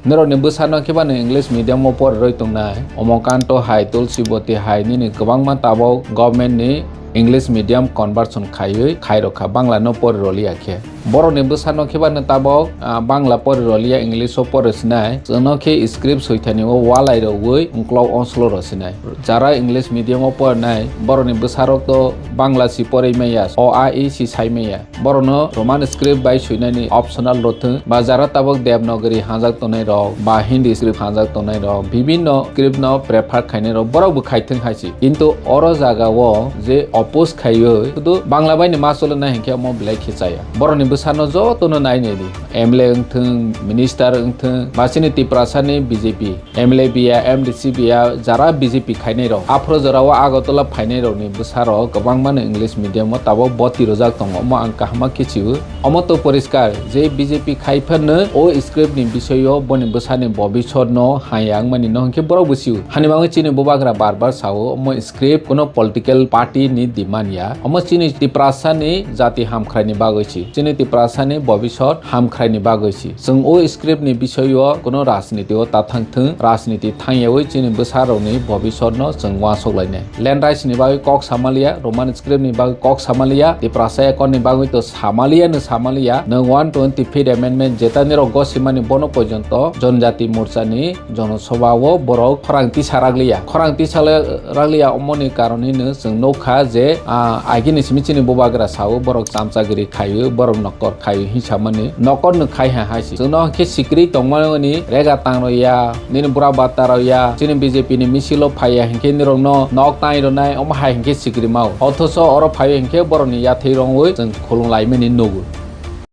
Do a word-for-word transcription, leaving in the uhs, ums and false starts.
Norokni bwsano khe bano English medium o porirwi tongnai. Omokanto hai, Tulsiboti hai, nini kwbangma tabok government ni English medium conversion khaiwi khairokha, Bangla no poriroliya khe. Borokni bwsano khe bano tabok, ah, Bangla poriroliya, English o porisinai. Chwngno khe script soithani o walai rogwi uklok onslo rosinai. Jara English medium o porinai, borokni bwsarok to Bangla si porwi maya, o a e si sai maya. Borokno Roman script bai swinani optional rw thwng, ba jara tabok Devanagari hanjak tongnai rok, ba Hindi script hanjak tongnai rok, bibinno script no prefer khainai rok, borok bo khai thwng hai si. Kintu oro jaga o je oppose khaiwi, sudu Bangla bai ni ma cholo nai hinkhe omo belai khe chaya. Borokni bwsano jotono nai nai di. M L A wng thwng, minister wng thwng, ba chini Tiprasa ni B J P. M L A biya, M D C biya, jara B J P khainai rok. Aphuru jorao Agartala phainai rokni bwsarok kwbangmano English medium o tabok boti rwjak tongo, omo ang kaham khe chio. Omo to poriskar je B J P khai phano o script ni bisoyo boni bwsani bobisot no haya wngmani no hinkhe borok bo chio. Hani bagwi chini bubagra bar bar sao, omo script kuno political party ni demand ya. Omo chini Tiprasa ni jati hamkhrai ni bagwi si. Chini Tiprasa ni bobisot hamkhrai ni bagwi si. Chwng o script ni bisoyo kuno rajniti o ta thang thwng, rajniti thangyawi chini bwsarokni bobisotno chwng uansuk lainai. Land rights ni bagwi kok samaliya, Roman script ni bagwi kok samaliya, Tiprasa Accord ni bagwi to samaliya no samaliya, nwng one twenty fifth amendment jeta nirok gosimani bono porjonto Jonjati Morcha ni Jonosobha o borok khorang tisa rakliya. Khorang tisa le-, rakliya omoni karon hino chwng nukha je, ah, agini simi chini bubagra sao borok chamchagiri khaio, borok nokor khaio hinsamani. Nokor no khai ha hai si. Chwngno hinkhe sikri tongmani rega tang rw ya, nini bura bata rw ya, chini B J P ni misil o phaiya hinkhe nirokno nok tang rwnai omo hai hinkhe sikri mao. Othoso oro phaio hinkhe borokni yathai rongwi chwng khulung laimani nugo.